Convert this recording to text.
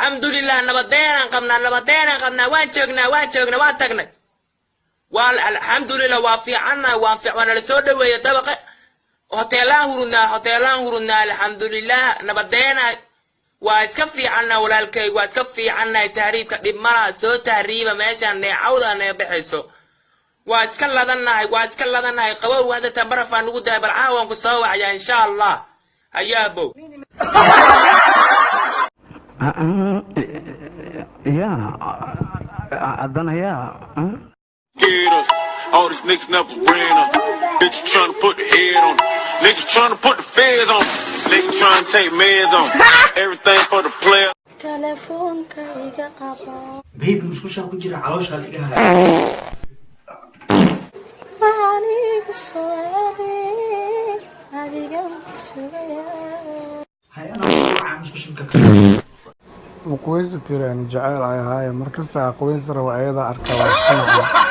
Alxamdulilah, nabadeenaan qabnaa, nabadeenaan qabnaa. Waan joognaa, waan joognaa, waan tagnay. Waa alxamdulilah, waa fiicannahay, waa nala soo dhaweeyey. Dabaqa hoteelaan hurudnaa, hoteelaan hurudnaa. Alxamdulilah, nabadeena waa iska fiicannaa. Walaalkay, waa iska fiicannahay. Tahriibka dhib malaha, soo tahriiba. Meeshaan neecawda nee baxayso. Waa iska ladannahay, waa iska ladannahay. Qabow hadda tan barafaa nugu dahay. Bal caawan ku soo wacyaa, insha Allah. Hayaabow. Yaa haddana yaa. Scared us. All these niggas never ran up. Bitches tryna put the head on. Niggas tryna put the feds on. Niggas tryna take meds on. Everything for the player. Telefoonka iga qabo. Baby, musqushaa ku jira, calooshaa iga haya. Waxaan igu soo celi, adigan ku sugaya. Hay, anaa soo wacaa musqusha markaa ka. Ma qubaysi karaan, jaceyl ay ahaaye. Markasta aa qubaysi rabo, ayadaa arkaa, waa sinaca.